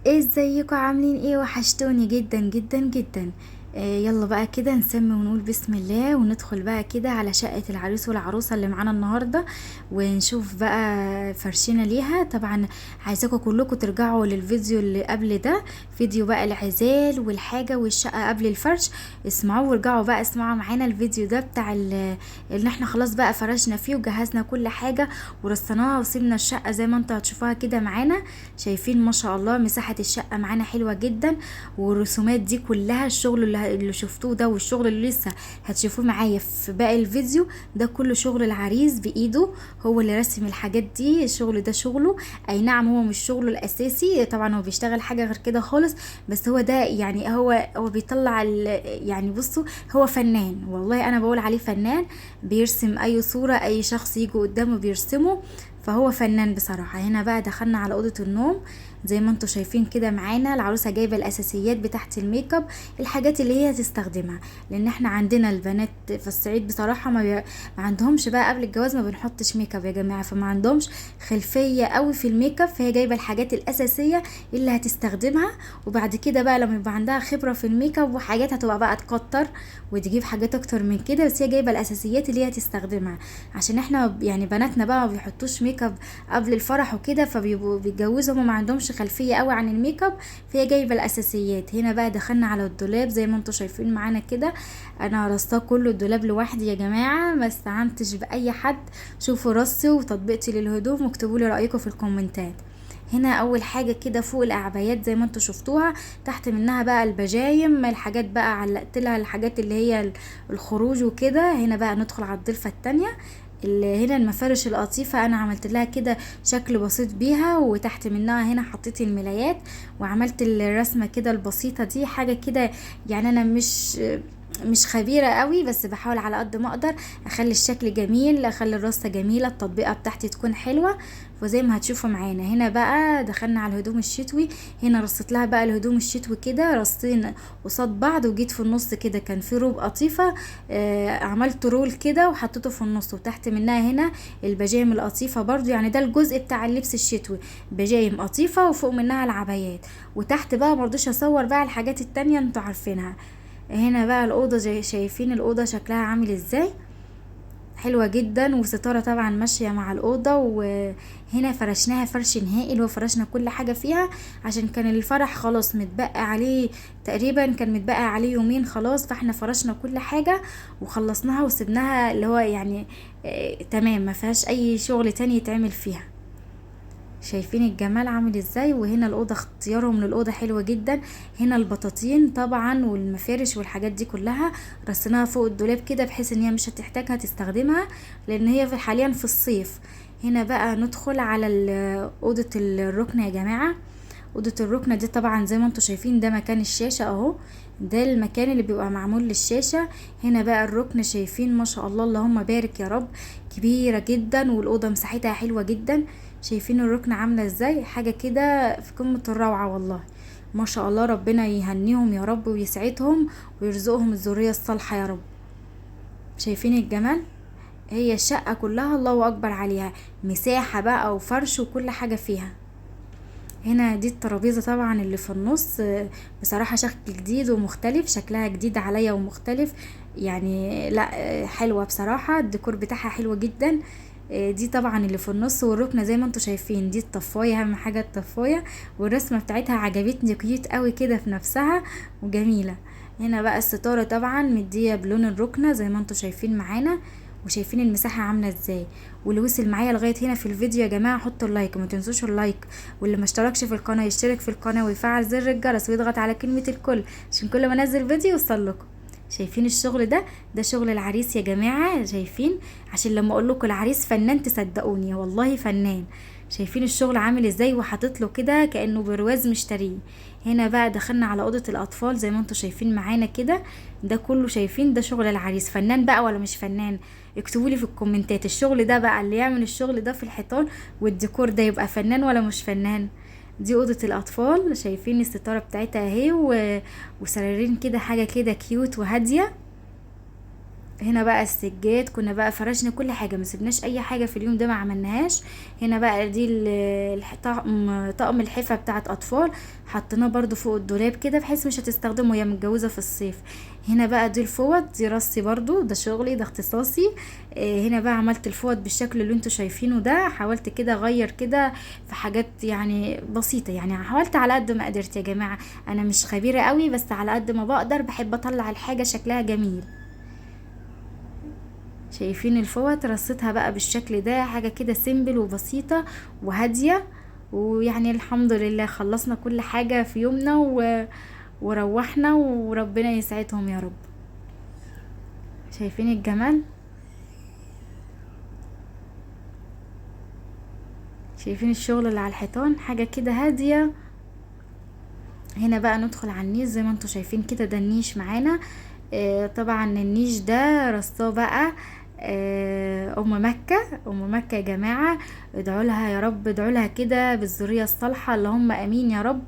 ازيكم عاملين ايه؟ وحشتوني جدا جدا جدا. يلا بقى كده نسمي ونقول بسم الله، وندخل بقى كده على شقة العريس والعروسة اللي معانا النهاردة، ونشوف بقى فرشنا ليها. طبعا عايزاكم كلكم ترجعوا للفيديو اللي قبل ده، فيديو بقى العزال والحاجة والشقة قبل الفرش، اسمعوه وارجعوا بقى اسمعوا معانا الفيديو ده بتاع اللي احنا خلاص بقى فرشنا فيه وجهزنا كل حاجة ورصيناها وسيبنا الشقة زي ما انتوا هتشوفوها كده معانا. شايفين ما شاء الله مساحة الشقة معانا حلوة جدا، والرسومات دي كلها الشغل اللي شفتوه ده والشغل اللي لسه هتشوفوه معايا في باقي الفيديو ده كله شغل العريس بايده، هو اللي رسم الحاجات دي. الشغل ده شغله، اي نعم هو مش شغله الاساسي طبعا، هو بيشتغل حاجة غير كده خالص، بس هو ده يعني هو بيطلع يعني بصوا هو فنان، والله انا بقول عليه فنان، بيرسم اي صوره اي شخص يجي قدامه بيرسمه، فهو فنان بصراحة. هنا بقى دخلنا على اوضة النوم زي ما انتم شايفين كده معانا، العروسة جايبه الاساسيات بتاعه الميك اب، الحاجات اللي هي هتستخدمها، لان احنا عندنا البنات في الصعيد بصراحة ما عندهمش بقى قبل الجواز ما بنحطش ميك اب يا جماعة، فما عندهمش خلفية قوي في الميك اب، فهي جايبه الحاجات الاساسية اللي هتستخدمها، وبعد كده بقى لما يبقى عندها خبره في الميك اب وحاجات هتبقى بقى تكتر وتجيب حاجات اكتر من كده، بس هي جايبه الاساسيات اللي هي هتستخدمها، عشان احنا يعني بناتنا بقى ما بيحطوش ميك اب قبل الفرح وكده، فبيبقوا بيتجوزوا وما عندهمش خلفية قوي عن الميك اب، فهي جايبه الاساسيات. هنا بقى دخلنا على الدولاب زي ما انتم شايفين معانا كده، انا رصاه كله الدولاب لوحدي يا جماعة، ما استعنتش باي حد. شوفوا رصي وتطبيقتي للهدوم واكتبوا لي رايكم في الكومنتات. هنا اول حاجة كده فوق العبايات زي ما انتم شفتوها، تحت منها بقى البجايم، الحاجات بقى علقت لها الحاجات اللي هي الخروج وكده. هنا بقى ندخل على الضلفه التانية، اللي هنا المفارش القطيفه انا عملت لها كده شكل بسيط بيها، وتحت منها هنا حطيت الملايات وعملت الرسمة كده البسيطة دي، حاجة كده يعني انا مش خبيرة قوي، بس بحاول على قد ما اقدر اخلي الشكل جميل، اخلي الرصه جميلة، التطبيقه بتاعتي تكون حلوة، وزي ما هتشوفوا معانا. هنا بقى دخلنا على الهدوم الشتوي، هنا رصيت لها بقى الهدوم الشتوي كده رصين قصاد بعض، وجيت في النص كده كان في روب قطيفة، عملت رول كده وحطيته في النص، وتحت منها هنا البجايم القطيفه برضو، يعني ده الجزء بتاع اللبس الشتوي، بجايم قطيفة وفوق منها العبايات، وتحت بقى مرضيش اصور بقى الحاجات التانية انتوا عارفينها. هنا بقى الأوضة زي شايفين الأوضة شكلها عامل ازاي، حلوة جدا، وستارة طبعا ماشية مع الأوضة. وهنا فرشناها فرش نهائي، اللي هو فرشنا كل حاجة فيها، عشان كان الفرح خلاص متبقى عليه تقريبا، كان متبقى عليه يومين خلاص، فاحنا فرشنا كل حاجة وخلصناها وسبناها اللي هو يعني تمام، ما فيهاش اي شغل تاني يتعمل فيها. شايفين الجمال عامل ازاي. وهنا الأوضة اختيارهم للأوضة حلوة جدا. هنا البطاطين طبعا والمفارش والحاجات دي كلها رصيناها فوق الدولاب كده، بحيث ان هي مش هتحتاجها تستخدمها، لان هي حاليا في الصيف. هنا بقى ندخل على أوضة الركن يا جماعة. أوضة الركنة دي طبعا زي ما انتوا شايفين ده مكان الشاشة اهو، ده المكان اللي بيبقى معمول للشاشة. هنا بقى الركن شايفين ما شاء الله اللهم بارك يا رب، كبيرة جدا، والأوضة مساحتها حلوة جدا. شايفين الركنة عاملة ازاي، حاجة كده في قمة الروعة والله ما شاء الله. ربنا يهنيهم يا رب ويسعدهم ويرزقهم الذرية الصالحة يا رب. شايفين الجمال، هي الشقة كلها الله أكبر عليها، مساحة بقى وفرش وكل حاجة فيها. هنا دي الترابيزة طبعا اللي في النص، بصراحة شكل جديد ومختلف، شكلها جديد عليا ومختلف يعني، لا حلوة بصراحة، الديكور بتاعها حلو جدا. دي طبعا اللي في النص. والركنة زي ما انتوا شايفين دي الطفاية، اهم حاجة الطفاية، والرسمة بتاعتها عجبتني cute قوي كده في نفسها وجميلة. هنا بقى الستارة طبعا مدية بلون الركنة زي ما انتوا شايفين معانا، وشايفين المساحة عاملة ازاي. واللي وصل معايا لغاية هنا في الفيديو يا جماعة حطوا ال like وما تنسوش ال like، واللي ما اشتركش في القناة يشترك في القناة ويفعل زر الجرس ويضغط على كلمة الكل عشان كل ما انزل فيديو يوصل لكم. شايفين الشغل ده، ده شغل العريس يا جماعة، شايفين؟ عشان لما اقول لكم العريس فنان تصدقوني، والله فنان. شايفين الشغل عامل ازاي، وحاطط له كده كأنه برواز مشتريه. هنا بقى دخلنا على أوضة الأطفال زي ما انتوا شايفين معانا كده، ده كله شايفين ده شغل العريس. فنان بقى ولا مش فنان؟ اكتبوا لي في الكومنتات الشغل ده بقى، اللي يعمل الشغل ده في الحيطان والديكور ده يبقى فنان ولا مش فنان؟ دي أوضة الأطفال، شايفين الستارة بتاعتها اهي، وسريرين كده، حاجة كده cute وهادية. هنا بقى السجاد كنا بقى فرشنا كل حاجة، ما سيبناش اي حاجة في اليوم ده ما عملناهاش. هنا بقى دي طقم الحفه بتاعت اطفال، حطيناه برضو فوق الدولاب كده بحيث مش هتستخدمه هي متجوزة في الصيف. هنا بقى دي الفوط، دي رصي برضو، ده شغلي ده اختصاصي. هنا بقى عملت الفوط بالشكل اللي انتوا شايفينه ده، حاولت كده اغير كده في حاجات يعني بسيطة، يعني حاولت على قد ما قدرت يا جماعة، انا مش خبيرة قوي بس على قد ما بقدر بحب اطلع الحاجة شكلها جميل. شايفين الفوط رصيتها بقى بالشكل ده، حاجة كده simple وبسيطة وهادية، ويعني الحمد لله خلصنا كل حاجة في يومنا وروحنا، وربنا يسعدهم يا رب. شايفين الجمال؟ شايفين الشغل اللي على الحيطان؟ حاجة كده هادية. هنا بقى ندخل على النيش زي ما انتم شايفين كده، ده النيش معانا. طبعا النيش ده رصاه بقى ام مكة. ام مكة يا جماعة ادعوا لها يا رب، ادعوا لها كده بالذرية الصالحة، اللهم امين يا رب،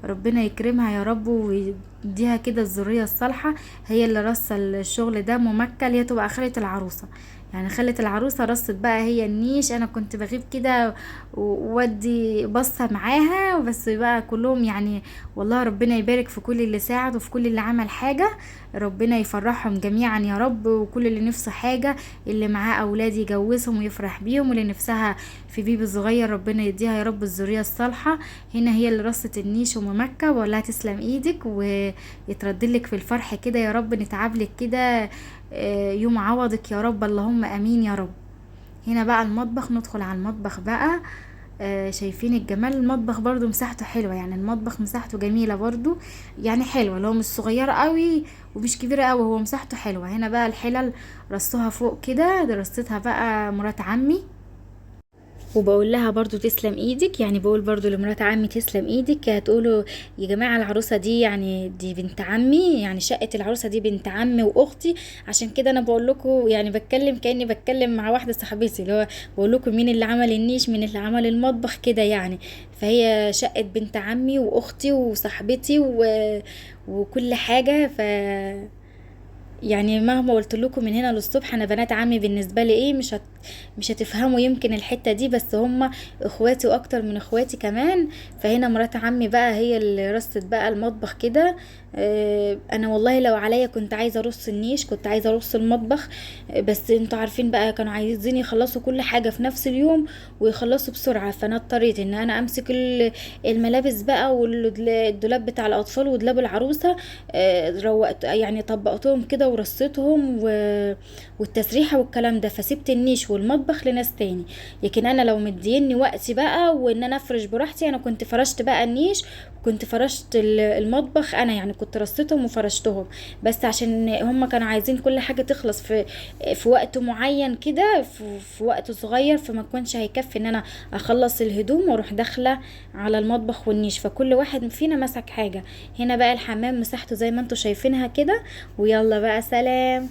ربنا يكرمها يا رب ويديها كده الذرية الصالحة. هي اللي رصة الشغل ده ام مكة، اللي هي تبقى خالة العروسة، يعني خالة العروسة رصت بقى هي النيش. انا كنت بغيب كده وودي بصة معاها، بس بقى كلهم يعني والله ربنا يبارك في كل اللي ساعد وفي كل اللي عمل حاجة، ربنا يفرحهم جميعا يا رب. وكل اللي نفسه حاجة، اللي معاه اولاد يجوزهم ويفرح بيهم، واللي نفسها في بيبي صغير ربنا يديها يا رب الذرية الصالحة. هنا هي اللي رصت النيش ام مكة، ولا تسلم ايدك ويتردلك في الفرح كده يا رب، نتعبلك كده يوم عوضك يا رب، اللهم امين يا رب. هنا بقى المطبخ، ندخل على المطبخ بقى. شايفين الجمال؟ المطبخ برضو مساحته حلوة، يعني المطبخ مساحته جميلة برضو، يعني حلوة، لو مش صغيرة قوي ومش كبيرة قوي، هو مساحته حلوة. هنا بقى الحلل رصوها فوق كده، رصيتها بقى مرات عمي، وبقول لها برضو تسلم ايدك، يعني بقول برضو لمرات عمي تسلم ايدك. هتقولوا يا جماعة العروسة دي يعني دي بنت عمي، يعني شقة العروسة دي بنت عمي واختي، عشان كده انا بقول لكم يعني بتكلم كأني بتكلم مع واحدة صاحبتي، اللي هو بقول لكم مين اللي عمل النيش مين اللي عمل المطبخ كده يعني. فهي شقة بنت عمي واختي وصاحبتي وكل حاجة. ف يعني مهما قلت لكم من هنا للصبح انا بنات عمي بالنسبة لي ايه، مش هتفهموا يمكن الحتة دي، بس هم اخواتي واكتر من اخواتي كمان. فهنا مرات عمي بقى هي اللي رصت بقى المطبخ كده. انا والله لو عليا كنت عايزه ارص النيش، كنت عايزه ارص المطبخ، بس انتوا عارفين بقى كانوا عايزين يخلصوا كل حاجة في نفس اليوم ويخلصوا بسرعة، فانا اضطريت ان انا امسك الملابس بقى والدولاب بتاع الاطفال ودولاب العروسة. روقت يعني طبقتهم كده ورصيتهم والتسريحه والكلام ده، فسبت النيش والمطبخ لناس تاني. لكن انا لو مديني وقتي بقى وان انا افرش براحتي، انا كنت فرشت بقى النيش وكنت فرشت المطبخ، انا يعني كنت رصيتهم وفرشتهم، بس عشان هم كانوا عايزين كل حاجة تخلص في وقت معين كده، في وقت صغير، فما كنتش هيكفي ان انا اخلص الهدوم واروح داخله على المطبخ والنيش، فكل واحد فينا مسك حاجة. هنا بقى الحمام مساحته زي ما انتوا شايفينها كده، ويلا بقى سلام.